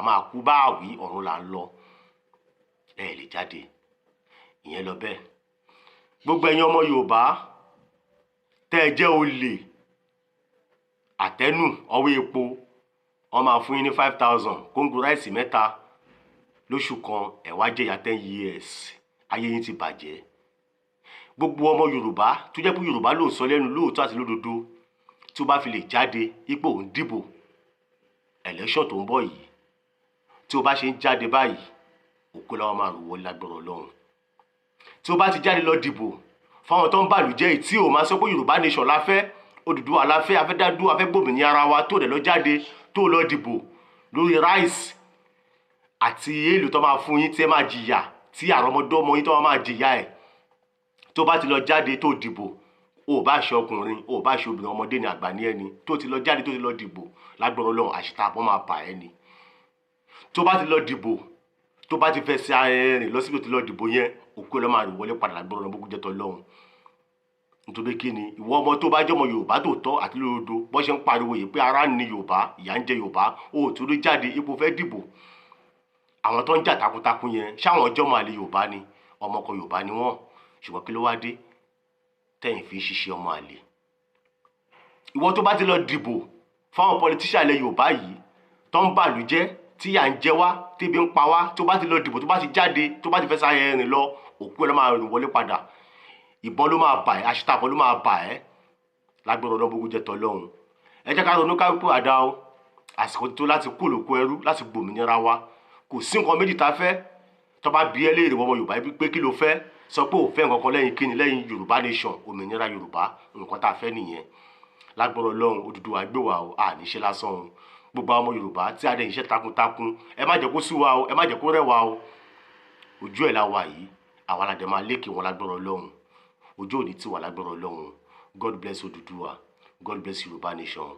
Máa kú bá àwí, ọ̀run là ń lọ. Ẹ lè jáde, ìyẹn lọ bẹ́ẹ̀. Gbogbo ẹ̀yin ọmọ Yorùbá tẹ́ ẹ jẹ́ olè àtẹnu ọwọ́ epo, wọ́n máa fún yín ní 5,000, kóńgò rice 3 lóṣù kan, ẹ̀ wá jẹ̀yà 10 years, ayé yín ti bàjẹ́. Gbogbo ọmọ Yorùbá tó jẹ́ pé Yorùbá ló sọ lẹ́nu lóòótọ́ àti lódodo, tí ó bá fi lè jáde ipò ń dìbò election tó ń bọ̀ yìí, tí o bá ṣe ń jáde báyìí, òkú làwọn máa rò wọlé lágbára Ọlọ́run. Tí o bá ti jáde lọ dìbò fáwọn tó ń bàlújẹ́ yìí, tí o máa sọ pé Yorùbá nation la fẹ́, Odùduwà la fẹ́, a fẹ́ dá dúró, a fẹ́ gbòmìnira ara wa, tó dẹ̀ lọ jáde tó lọ dìbò lórí rice àti èlò tó máa fún yín, tí ẹ máa jìyà, tí àrọmọdọ́mọ yín tó máa jìyà ẹ̀, tó bá ti lọ jáde tó dìbò, o ò bá ṣe ọkùnrin, o ò bá ṣe obìnrin, ọmọdé ni, àgbà ní ẹni tó ti lọ jáde tó ti lọ dìbò, lágbára Ọlọ́run, àṣìta àbọ̀ máa bà ẹ́ ni. Tó bá ti lọ dìbò, tó bá ti fẹsẹ̀ ara ẹ rìn lọ síbi tó ti lọ dìbò yẹn, òkú ẹ lọ́ máa rìn wọlé padà lágbára Ọlọ́run, bókú jẹ́ tọ́lọ́run. Nítorí kí ni? Ìwọ ọmọ tó bá jọmọ Yorùbá tó tọ́ àti lódodo, bó ṣe ń pariwo yìí pé ara ń ni Yorùbá, ìyà ń jẹ Yorùbá, o ò tún lè jáde ipò fẹ́ dìbò. Àwọn tó ń jà takuntakun yẹn, ṣáwọn ọjọ́ máa lè Yorùbá ni? Ọmọ ọkọ Yorùbá ni wọ́n. Ṣùgbọ́n kí ló wá dé tẹ̀yìn fi ń ṣiṣẹ́ ọmọ àlè? Ìwọ tó bá ti lọ dìbò fáwọn politician ilẹ̀ Yorùbá yìí tó ń bàlú jẹ́, tí yà ń jẹ wá, tébi ń pa wá, tó bá ti lọ dìbò, tó bá ti jáde, tó bá ti fẹ́ sáyẹn rìn lọ, òkú ẹ ló máa rìn wọlé padà. Ìbọn ló máa bà ẹ́, aṣítàbọ̀ ló máa bà ẹ́ lágbára Ọlọ́run, bógun jẹ́ tọ́lọ́run. Ẹ jẹ́ ká ronú ká pé àdá o, àsìkò tó láti kú lóko ẹrú, láti gbòmìnira wa. Kò sí nǹkan méjì tá a fẹ́. Tó bá bi ẹ́ léèrè, ọmọ Yorùbá, pé kí ló fẹ́, sọ pé ò fẹ́ nǹkan kan lẹ́yìn kíni? Lẹ́yìn Yorùbá nation, òmìnira Yorùbá. Nǹkan tá a fẹ́ nìyẹn. Lágbára Ọlọ́run, Odùduwà gbé wa o, à ní ṣe lásán o. Gbogbo àwọn ọmọ Yorùbá tí a dẹ̀ iṣẹ́ takuntakun, ẹ má jẹ́ kó sú wa o, ẹ má jẹ́ kó rẹ̀ wa o. Ojú ẹ̀ la wà yìí, àwa la dẹ̀ máa lékè wọn lágbára Ọlọ́run. Ojú òní tí wà lágbára Ọlọ́run. God bless Odùduwà. God bless Yorùbá nation.